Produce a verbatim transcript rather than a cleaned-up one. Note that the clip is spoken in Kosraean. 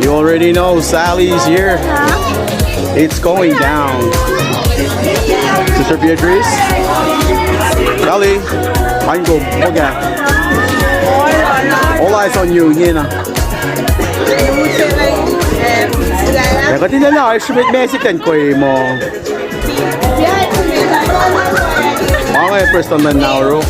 You already know Sally's here. It's going down. Sister Beatrice? Sally, pain kom, okay. All eyes on you, Nina. Ac kuht in na estimate ma se ten koi mo. Ma inge Preston Mannauru.